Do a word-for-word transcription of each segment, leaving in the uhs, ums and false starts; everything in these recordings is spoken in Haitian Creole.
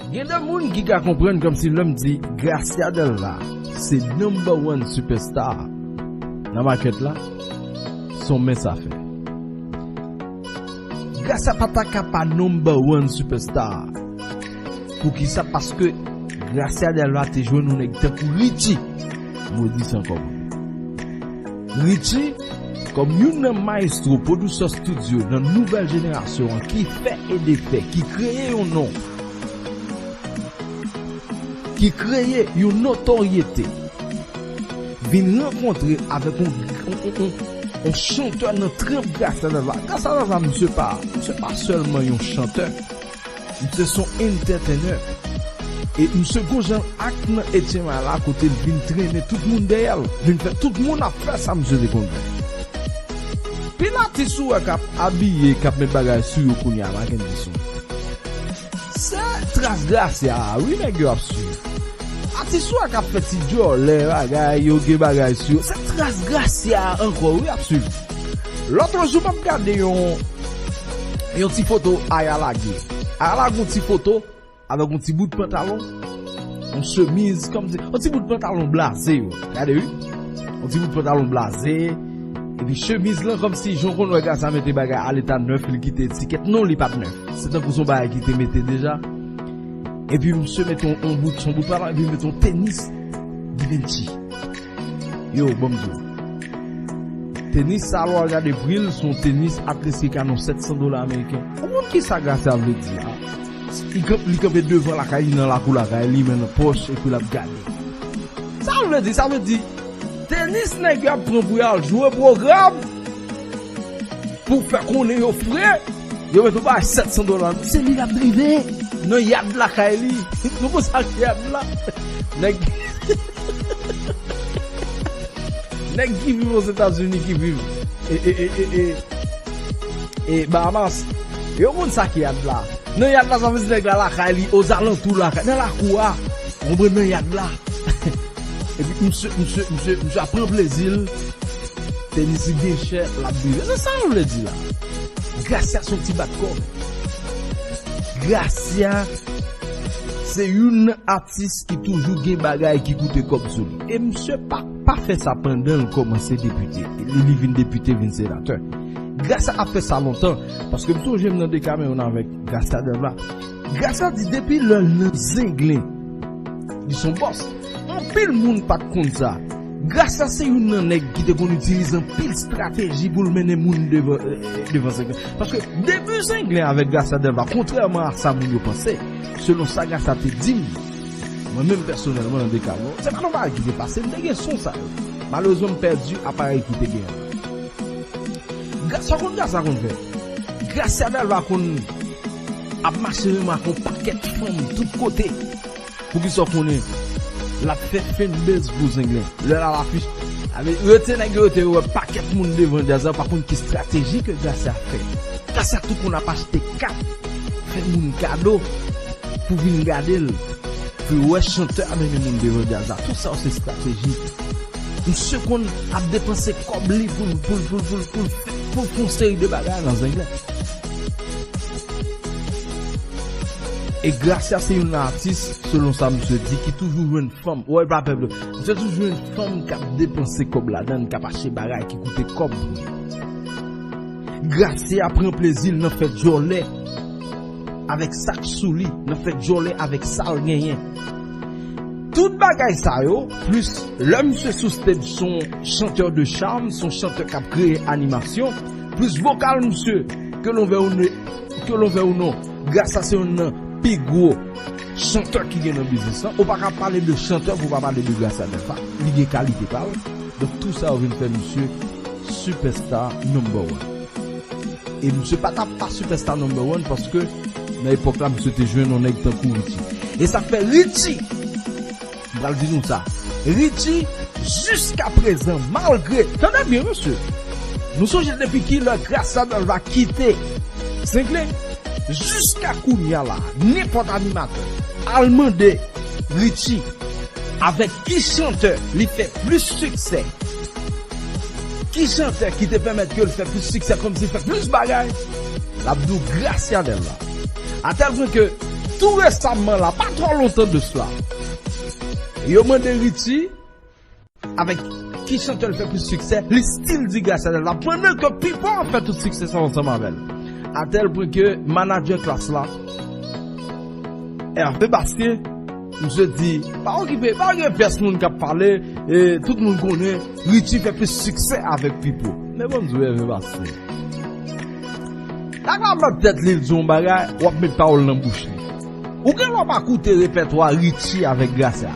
Gen de moun ki ka konprann kòmsi lè m di Gracia Delva se number one superstar nan makèt la, se yon mens afè. Gracia pa ta ka pa number one superstar. Poukisa? Paske Gracia Delva te jwenn yon nèg tankou Richie. M redi sa ankò. Richie, kòm youn nan maestro pwodiksyon estidyo nan nouvèl jenerasyon an ki fè e defè, ki kreye yon non, ki kreye yon notoryete, vin rankontre avèk yon, yon, yon, yon, yon chantè nan tranp Gracia Delva. Gracia Delva, misye pa, misye pa sèlman yon chantè. Misye se yon entertainer. E misye gon jan ak nan H M I la kote l vin trennen tout moun dèyè l. Vin fè tout moun ap fè sa misye te konn fè. Pil atis ou wè k ap abiye, k ap met bagay sou yo kounye a, Mackendy Son. Se tras Gracia a, wi, nèg yo ap swiv. Atis ou wè k ap fè ti djòlè bagay, yo gen bagay sou yo. Se tras Gracia a ankò, wi, ap swiv. Lòt jou, m ap gade yon, yon ti foto Aya lage. Aya lage yon ti foto avèk yon ti bout pantalon, yon chemiz, kòmsi, yon ti bout pantalon blaze yo. Gade, wi. Yon ti bout pantalon blaze, epi chemiz lan, kòmsi, jan w konn wè Gracia mete bagay a leta nèf, li kite etikèt. Non, li pa t nèf. Se tankou se yon bagay ki te mete deja. Epi misye mete yon, yon bout, yon bout pantalon, epi mete yon tenis Givenchy. Yo, ban m di w. Tenis sa, lè w al gade pri l, se yon tenis at least ki ka nan sèt san dola ameriken. Ou konn kisa Gracia vle di la? Li kanp-, li kanpe devan lakay li, nan lakou lakay li, men nan pòch, epi l ap gade. Sa vle di, sa vle di, tenis nèg yo ap pran pou y al jwe pwogram, pou fè konnen yo fre, yo mete w bay sèt san dola. Se li l ap drive nan yad lakay li. Nou konn sa k yad la? Nèg, nèg ki viv Ozetazini, ki viv e, e, e, e, e, e Bahamas, yo konn sa k yad la. Nan yad la, sa vle di nèg la lakay li, ozalantou lakay, nan lakou a, ou konprann, nan yad la. Epi misye, misye, misye, misye ap pran plezi l. Tenis li byen chè, l ap drive. Se sa yo vle di la. Gracia se yon ti bat kò. Gracia se youn nan atis ki toujou gen bagay ki koute kòb sou li. E misye pa, pa fè sa pandan l kòmanse depite. Li, li vin depite, vin senatè. Gracia ap fè sa lontan. Paske m sonje m nan Decameron avèk Gracia Delva. Gracia di depi lè l nan Zenglen, li se yon bòs. Anpil moun pa t konn sa. Gracia se youn nan nèg ki te konn itilize anpil estrateji pou l mennen moun devan, eh, devan Zenglen. Paske debi Zenglen avèk Gracia Delva, kontrèman a sa moun yo panse, selon sa Gracia te di m, mwen menm pèsonèlman nan Decameron, se pa t yon bagay ki te pase, m te gen son sa yo. Malerezman, m pèdi aparèy ki te gen an. Gracia konn, Gracia konn fè. Gracia Delva konn ap mache menm ak yon pakèt fanm tout kote. Poukisa w konnen? L ap fè fanbase pou Zenglen. Lè l al afich, ave rete nèg yo, rete yo wè pakèt moun devan djaz la, pa konn ki estrateji ke Gracia fè. Gracia tou konn ap achte kat, fè moun kado pou vin gade l. Pou wè chantè a mennen moun devan djaz la. Tout sa yo se estrateji. Misye konn ap depanse kòb li pou l, pou l, pou l, pou l, pou l, pou l fè yon seri de bagay nan Zenglen. E Gracia se youn nan atis, selon sa misye di, ki toujou jwenn fanm. Wè, pa pèp. Misye toujou jwenn fanm k ap depanse kòb ladan l, k ap achte bagay ki koute kòb pou li. Gracia pran plezi l nan fè djòlè avèk sa k sou li, nan fè djòlè avèk sa l genyen. Tout bagay sa yo, plis lè misye sou stage, se yon chanteur de charme, se yon chantè k ap kreye animasyon, plis vokal misye, que l'on veuille ou ne-, que l'on veuille ou non, Gracia se youn nan pi gwo chantè ki gen nan biznis lan. Ou pa ka pale de chantè pou w pa pale de Gracia Delva. Li gen kalite pa l. Donk, tou sa yo vin fè misye superstar number one. E misye pa t ap pa superstar number one paske nan epòk la, misye te jwenn yon nèg tankou Richie. E sa k fè Richie, m pral di nou sa, Richie, jiskaprezan, malgre, tande byen, mesye, nou sonje depi kilè Gracia Delva kite Zenglen? Jiska kounye a la, nenpòt animatè al mande Richie avèk ki chantè li fè plis siksè, ki chantè ki te pèmèt ke l fè plis siksè, kòmsi l fè plis bagay, l ap di w Gracia Delva. A tèl pwen ke Tou resaman la, pa twò lontan de sla, yo mande Richie avèk ki chantè l fè plis siksè, li still di Gracia Delva, pandan ke Pipo ap fè tout siksè sa ansanm avè l. Atèl pwen ke manadjè Klass la, Hervé Bastien, misye di, pa okipe, pa gen pyès moun k ap pale, e tout moun konnen Richie fè plis siksè avèk Pipo. Men bon, m di w, Hervé Bastien, nèg la nan tèt li, l di yon bagay, w ap met pawòl nan bouch li. Ou gen lè w pa koute repètwa Richie avèk Gracia.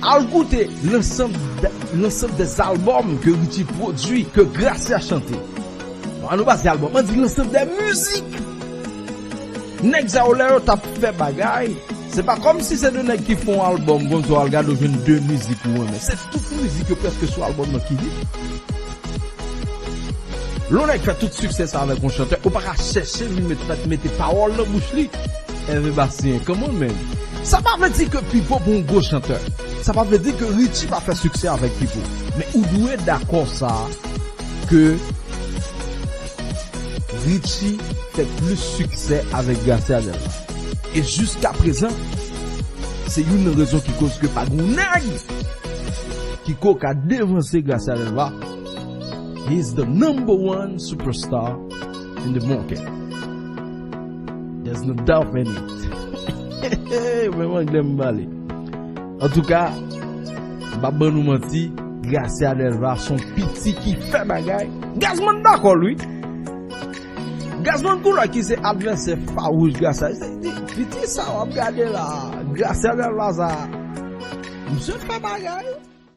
Al koute l'ensemble de, l'ensemble des albums que Richie pwodui, ke Gracia chante. Bon, an nou pa di album, an di l'ensemble des musiques. Nèg sa yo, lè yo t ap fè bagay, se pa kòmsi se de nèg ki fè yon album konsa, w al gade, w jwenn de mizik ou renmen. Se tout mizik yo prèske sou album nan ki hit. Lè yon nèg fè tout siksè sa avèk yon chantè, ou pa ka chèche vin met, mete pawòl nan bouch li. Hervé Bastien, come on, man. Sa pa vle di ke Pipo pa yon gwo chantè. Sa pa vle di ke Richie pa fè siksè avèk Pipo. Men ou dwe dakò sa, ke Richie fè plis siksè avèk Gracia Delva. E jiska prezan, se youn nan rezon ki koz ke pa gen yon nèg ki ko ka devanse Gracia Delva. He is the number one superstar in the market. There's no doubt in it. Menm anglè m pale. Antouka, m p ap ban nou manti, Gracia Delva se yon piti ki fè bagay. Gazman dakò l, wi. Gazman Couleur ki se advèsè fawouch Gracia. Li di, piti sa w ap gade la, Gracia Delva sa, misye fè bagay.